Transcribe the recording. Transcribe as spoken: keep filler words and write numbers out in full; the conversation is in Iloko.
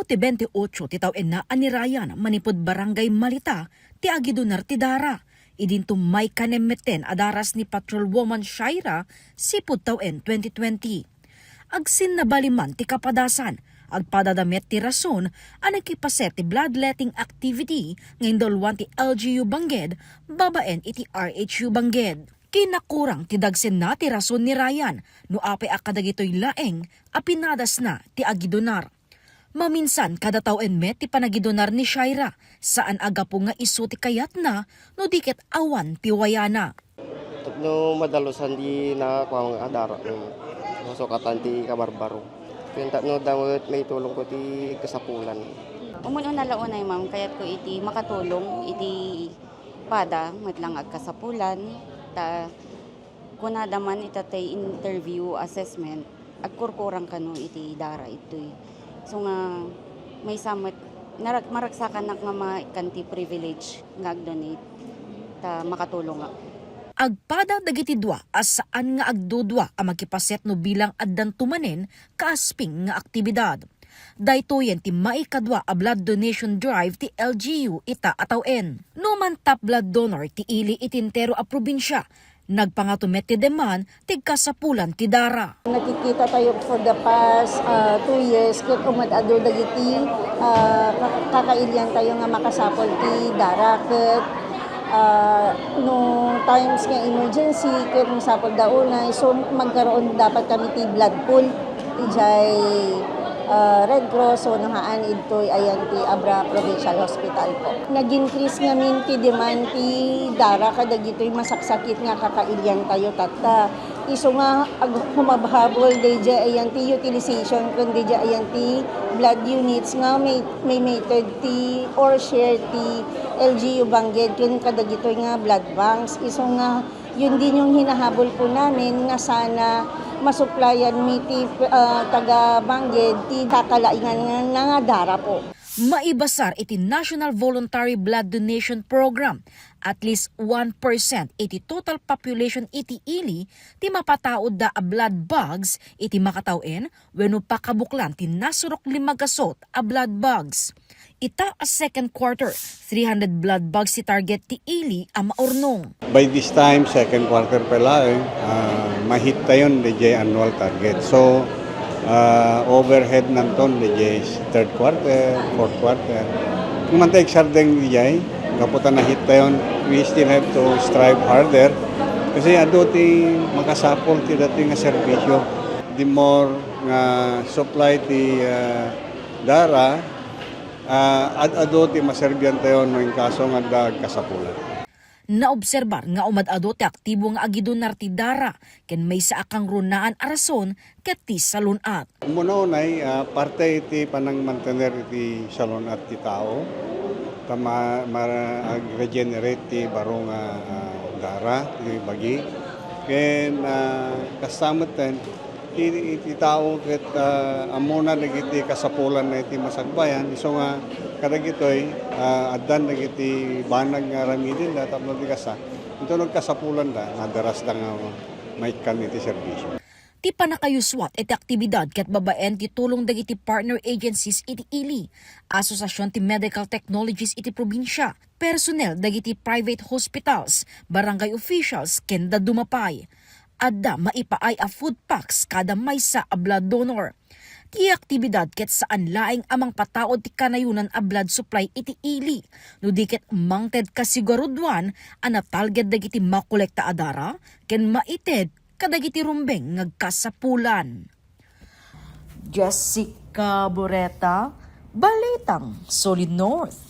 ti twenty-eight ti tawenna a ni Ryan manipud Barangay Malita ti agidonar ti dara. Idinto maikanem metten a daras ni Patrolwoman Shaira sipud tawen twenty twenty. Agsinnabali man ti kapadasan, agpadada met ti rason a nakipaset ti bloodletting activity nga induluan ti L G U Banged babaen iti R H U Banged. Kinakurang ti dagsenna ti rason ni Ryan no apay a kadagitoy laeng a pinadasna ti agidonar. Maminsan, kada tawen met ti panagidonar ni Shaira, saan a gapu nga isu ti kayatna no di ket awan ti wayana. Tapno madalusan di nakua nga dara, mm, masukatan ti kabarbaro. Ken tapno da met maitulongko ti kasapulan. Umun-una la unay, ma'am, kayatko iti makatulong iti pada met lang agkasapulan, ta kunada man ita tay interview assessment, agkurkurang kano iti dara itoy. So nga, maysa met, narag-, maragsakanak nga maikkan ti privilege nga ag-donate, ta makatulong ako. Agpada dagiti dua a saan nga agdudua a makipaset no bilang addanto manen kaasping nga aktibidad. Daytoyen ti maikadua a blood donation drive ti L G U ita a tawen. No mantap blood donor ti ili iti entero a probinsia, nagpangato met ti demand ti kasapulan ti dara. Nakikita tayo for the past, ah, two years, ket umad-adu dagiti, ah, ka-, kakailian tayo nga makasapol ti dara, ket, ah, no times nga emergency, ket masapul da unay, so magkaroon dapat kami ti blood pool. Idiay, ah, Red Cross, so nahaan idtoy ayan ti Abra Provincial Hospital po. Nag-increase ngamin ti demand ti dara kadagitoy masaksakit nga kakailian tayo tatta. Isu nga ag-, humabhabol daydiay ayan ti utilization ken daydiay ayan ti blood units nga may, may mated ti or share ti L G U Banged ken kadagitoy nga blood banks. Isu nga yun din yung hinahabol po namin nga sana masuplayan mi ti, ah, taga Banged ti kakalaingan nga, nga dara po. Maibasar iti National Voluntary Blood Donation Program, at least one percent iti total population iti ili ti mapataudda a blood bags iti makatawen wenno pakabuklan ti nasurok lima gasut a blood bags. Ita a second quarter, three hundred blood bags ti target ti ili a maurnong. By this time, second quarter pa laeng, ah, ma-hit tayon daydiay annual target. So, ah, overhead nanton daydiay third quarter, fourth quarter. Kung mantay eksardeng daydiay, gapu ta na-hit tayon, we still have to strive harder. Kasi adu ti makasapol ti daytoy nga serbisyo. The more nga supply ti, ah, dara, ah, ad-adu ti maserbian tayo no in kaso nga adda agkasapulan. Naobserbar nga umad-adu ti aktibo nga agidonar ti dara ken maysa a kangrunaan a rason ket ti salun-at. Umuna unay, ah, parte iti panangmantener iti salun-at ti tao, ta ma-, ma-, ag-regenerate ti baro nga, ah, dara, ti bagi. Ken, ah, kasta metten, Iti, iti tao ket, ah, ammona dagiti kasapulanna iti masakbayan, isu nga kadagitoy, ah, addan dagiti banag nga aramidenda tapno di kasta, inton nagkasapulanda, nadarasda nga maikkan iti serbisio. Ti pannakayuswat iti aktibidad ket babaen ti tulong dagiti partner agencies iti ili, Asosiasion ti Medical Technologies iti probinsia, personnel dagiti private hospitals, barangay officials, ken dadduma pay. Adda maipaay a food packs kada maysa a blood donor. Ti aktibidad ket saan laeng a mangpataud ti kanayonan a blood supply iti ili, no di ket mangted kasigurudoan a natalged dagiti makolekta a dara ken maited kadagiti rumbeng nga agkasapulan. Jessica Boreta, Balitang Solid North.